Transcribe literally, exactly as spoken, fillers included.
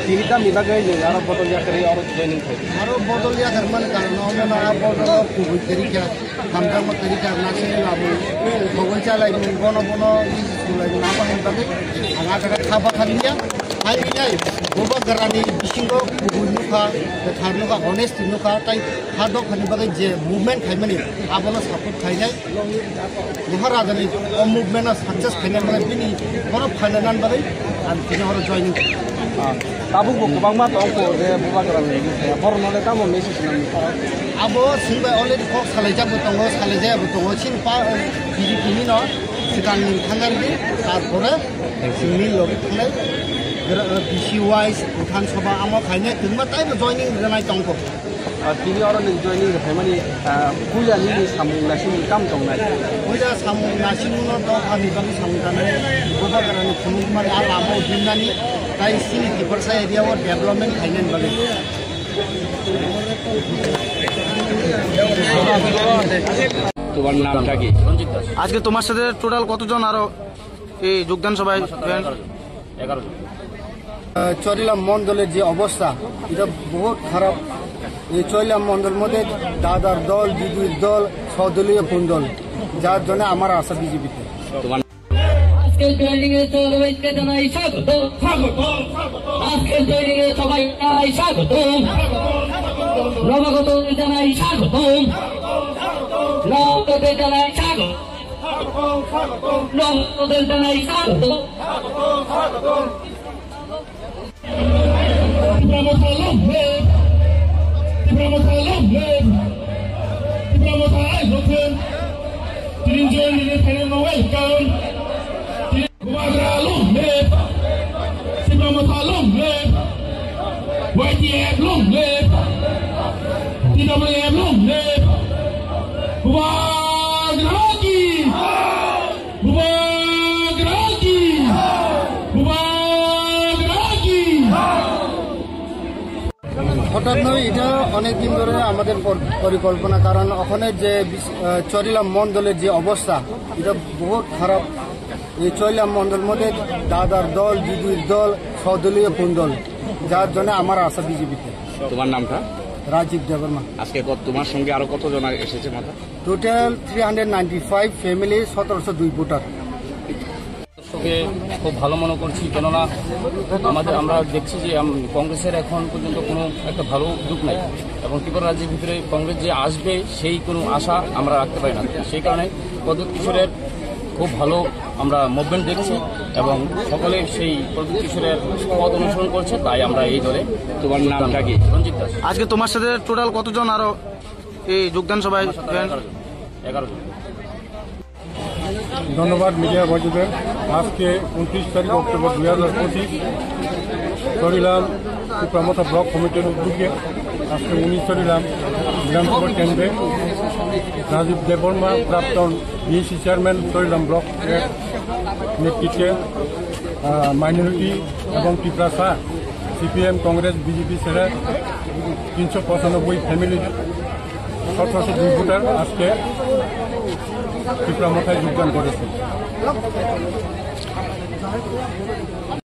Tini tamni bagwi nwng aro bodol yakarwi oro joining khai? Aro bodol yakarmani karon omo no, a bodol o kubui kwrwi kha, hamjakma kwrwi kha, naisingni lamung, thogwi chalaimung, bono bono isi sulaimung, abo hai bagwi ang a jaga kha bakha liya. Hai rinai, Bubagrani bisingo kubui nukha, kwthar nukha, honesty nukha, tai ha dophani bagwi je movement khaimani, abono support khainai. Moharaja ni o movement no success khaina bagwi bini bono phaina nan bagwi ang tini oro joining. Ah, tabuk bo kwbangma tong kho je Bubagra ni, borok no le tamo message nang. Abo chwng bai already kok salaijak bo tongo, salaijaya bo tongo, chini pa, B J P ni no swkang ni thangar di, tarpore chwngni logi thangnai, gra-, B C Y, Bidhan Sabha amo khainai kwbangma taibo joining rwnai tong kho. Ah, tini oro nwng joining rwkhaimani, ah, puila nini samung naisingni kam tongnai? Puila samung naisingno dophani bagwi samung tanai, Bubagrani phunukmani a lama o himnani, tai chini Tiprasa area o development khainani bagwi. তোমার নামটা কি? রঞ্জিত দাস। আজকে তোমার সাথে টোটাল কতজন আরো এই যোগদান সভায় আমার সাথে join? এগারো জন। এগারো জন। আহ, চরিলাম মণ্ডলের যে অবস্থা, এটা বহুত খারাপ। এই চরিলাম মণ্ডল মধ্যে দাদার দল, দিদির দল, সদলীয় পণ্ডল, যার জন্য আমার আশা বিজেপিতে। তোমার আজকের joining এ সবাইকে জানাই স্বাগত। আজকের joining এ সবাই জানাই স্বাগত। নবাগত জানাই স্বাগত। নবাগত জানাই স্বাগত। নবাগত জানাই স্বাগত। Tipra Motha long live! Tipra Motha long live! Tipra Motha I love you! Tini join ni final no welcome! Bubagra long live! Tipra Motha long live! Y T F long live! T W F long live! Bubagra ki! Bubagra ki! Bubagra ki! হঠাৎ নয়, এটা অনেক দিন ধরে আমাদের পর-, পরিকল্পনা, কারণ ওখানে যে বিশ-, আহ, চরিলাম মণ্ডলের যে অবস্থা, এটা বহুত খারাপ। এই চরিলাম মণ্ডল মধ্যে দাদার দল, দিদির দল, সদলীয় পণ্ডল, যার জন্য আমার আশা বিজেপিতে। তোমার নামটা? রাজীব দেববর্মা। আজকে কত, তোমার সঙ্গে আরো কতজন এসেছে মাথা? Total three hundred ninety five family, সতেরোশো দুই ভোটার। দর্শকে খুব ভালো মনে করছি, কেননা আমাদের, আমরা দেখছি যে, আম, কংগ্রেসের এখন পর্যন্ত কোনো একটা ভালো উদ্যোগ নাই, এবং ত্রিপুরা রাজ্যের ভিতরে কংগ্রেস যে আসবে, সেই কোনো আশা আমরা রাখতে পারি না। সেই কারণে প্রদ্যুৎ কিশোরের খুব ভালো আমরা মুভমেন্ট দেখছি, এবং সকলে সেই প্রদ্যুৎ কিশোরের পথ অনুসরণ করছে, তাই আমরা এই দলে। তোমার নামটা কি? রঞ্জিত দাস। আজকে তোমার সাথে টোটাল কতজন আরো এই যোগদান সভায় আমার সাথে join? এগারো জন। এগারো জন। ধন্যবাদ মিডিয়া বন্ধুদের। আজকে ঊনত্রিশ তারিখ অক্টোবর দুই হাজার পঁচিশ, চরিলাম ত্রিপুরা মথা ব্লক কমিটির উদ্যোগে আজকে উনিশ চরিলাম বিধানসভা কেন্দ্রে রাজীব দেববর্মা, প্রাক্তন বিএসি চেয়ারম্যান চরিলাম ব্লক এর নেতৃত্বে, আহ, মাইনরিটি এবং টিপ্রাসা সিপিএম, কংগ্রেস, বিজেপি ছেড়ে তিনশো পঁচানব্বই ফ্যামিলির সতেরোশো দুই ভোটার আজকে ত্রিপুরা মথায় যোগদান করেছে।